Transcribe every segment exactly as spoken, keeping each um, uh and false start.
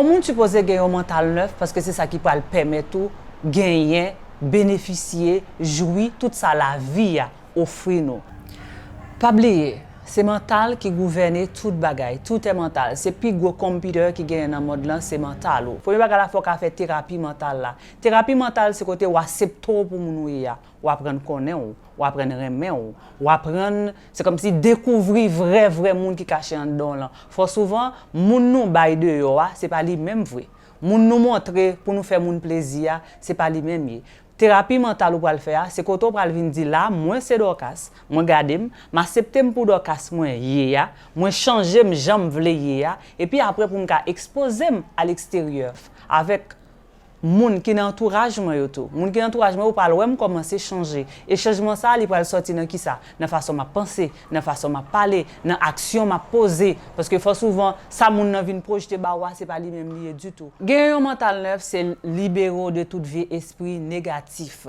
Yon moun sipoze gen yon mantal nèf paske se sa ki pral pèmèt ou genyen, benefisye, jwi tout sa lavi a ofri nou. Pa bliye, se mantal ki gouvène tout bagay. Tout est mental. Se pi gwo computer ki genyen nan mond lan, se mantal ou. Premye bagay la, fò w ka fè terapi mantal la. Terapi mantal, se kote w aksepte w pou moun ou ye a. W aprann konnen w, w aprann renmen w, w aprann, se kòmsi dekouvri vrè, vrè moun ki kache anndan w lan. Fò souvan, moun nou bay deyò a, se pa li menm vre. Moun nou montre pou nou fè moun plezi a, se pa li menm ye. Terapi mantal ou pral fè a, se kote w pral vin di la, mwen se Dorcas, mwen gade m, m aksepte m pou Dorcas mwen ye a, mwen chanje m jan m vle ye a, epi apre pou m ka ekspoze m a leksteryè avèk moun ki nan antouraj mwen yo tou. Moun ki nan antouraj mwen yo pral wè m kòmanse chanje. E chanjman sa a, li pral sòti nan kisa? Nan fason m ap panse, nan fason m ap pale, nan aksyon m ap poze. Paske fò souvan, sa moun nan vin pwojte ba ou a, se pa li menm li ye ditou. Gen yon mantal nèf, se libere w de tout vye espri negatif.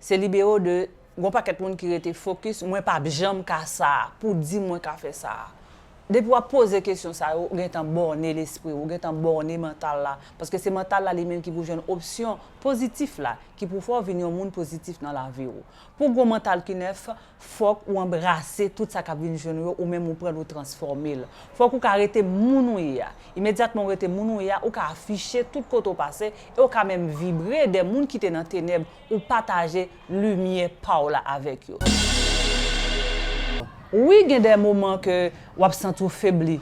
Se libere w de, gon pakèt moun ki rete fokis, mwen p ap janm ka sa, poudi mwen ka fè sa. Depi w ap poze kesyon sa yo, ou gentan bòne lespri w, ou gentan bòne mantal la. Paske se mantal la li menm ki pou jwenn opsyon pozitif la, ki pou fè w vin yon moun pozitif nan lavi w. Pou w gon mantal ki nèf, fòk ou anbrase tout sa k ap vin jwenn ou yo, ou menm ou pran l, ou transfòme l. Fòk ou ka rete moun ou ye a. Imedyatman ou rete moun ou ye a, ou ka afiche tout kote w pase, e ou ka menm vibre de moun ki te nan tenèb, ou pataje limyè pa w la avèk yo. Wi, gen de moman ke w ap santi w febli.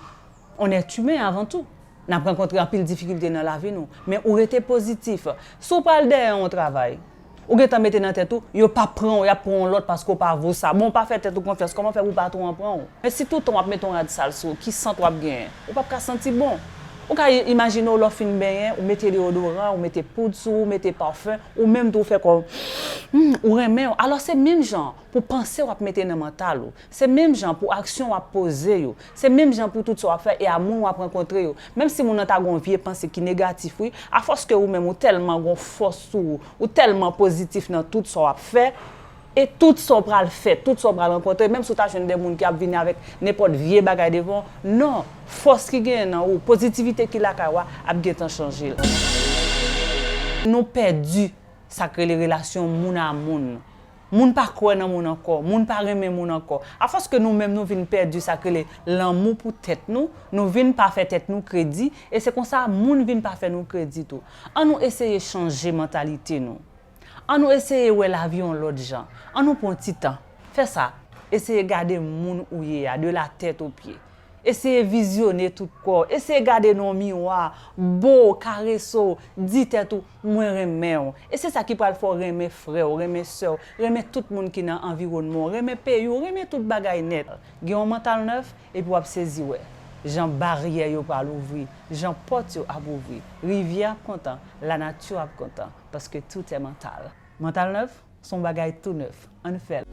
On est humain avant tout. N ap rankontre anpil difikilte nan lavi nou. Men ou rete pozitif. Si w pral dèyè yon travay, ou gentan mete nan tèt ou, yo p ap pran w, y ap pran yon lòt paske w pa vo sa. Bon, w pa fè tèt ou konfyans, kòman fè pou patwon an pran w? Men si toutan w ap mete yon rad sal sou ou, ki sant w ap genyen? Ou p ap ka santi bon. Ou ka i-, imajine w lè w fin benyen, ou mete deodoran, ou mete poud sou ou, ou mete pafen, ou menm tou ou fè kò w, hmm, ou renmen w. Alò se menm jan pou panse w ap mete nan mantal ou. Se menm jan pou aksyon w ap poze yo. Se menm jan pou tout sa w ap fè e a moun w ap rankontre yo. Menm si moun nan ta gon vye panse ki negatif, wi, afòs ke ou menm ou tèlman gon fòs sou ou, ou tèlman pozitif nan tout sa w ap fè, e tout sa w pral fè, tout sa w pral rankontre, menm si w ta jwenn de moun ki ap vini avèk nenpòt vye bagay devan w, non, fòs ki genyen nan ou, pozitivite ki lakay ou a, ap gentan chanje l. Nou pèdi sa k rele relasyon moun a moun. Moun pa kwè nan moun ankò, moun pa renmen moun ankò. Afòs ke nou menm nou vin pèdi sa k rele lanmou pou tèt nou, nou vin pa fè tèt nou kredi, e se konsa moun vin pa fè nou kredi tou. An nou eseye chanje mantalite nou. An nou eseye wè lavi yon lòt jan. An nou pran ti tan. Fè sa. Eseye gade moun ou ye a, de la tèt o pye. Eseye vizyone tout kò w. Eseye gade nan yon miwa. Bo w, karese w. Di tèt ou, mwen renmen w. E se sa ki pral fè w renmen frè w, renmen sè w, renmen tout moun ki nan anviwònman w, renmen peyi w, renmen tout bagay nèt. Gen yon mantal nèf, epi w ap sezi wè jan baryè yo pral ouvri, jan pòt yo ap ouvri. Rivyè ap kontan, lanati ap kontan, paske tout est mental. Mantal nèf, se yon bagay tou nèf. Ann fè l.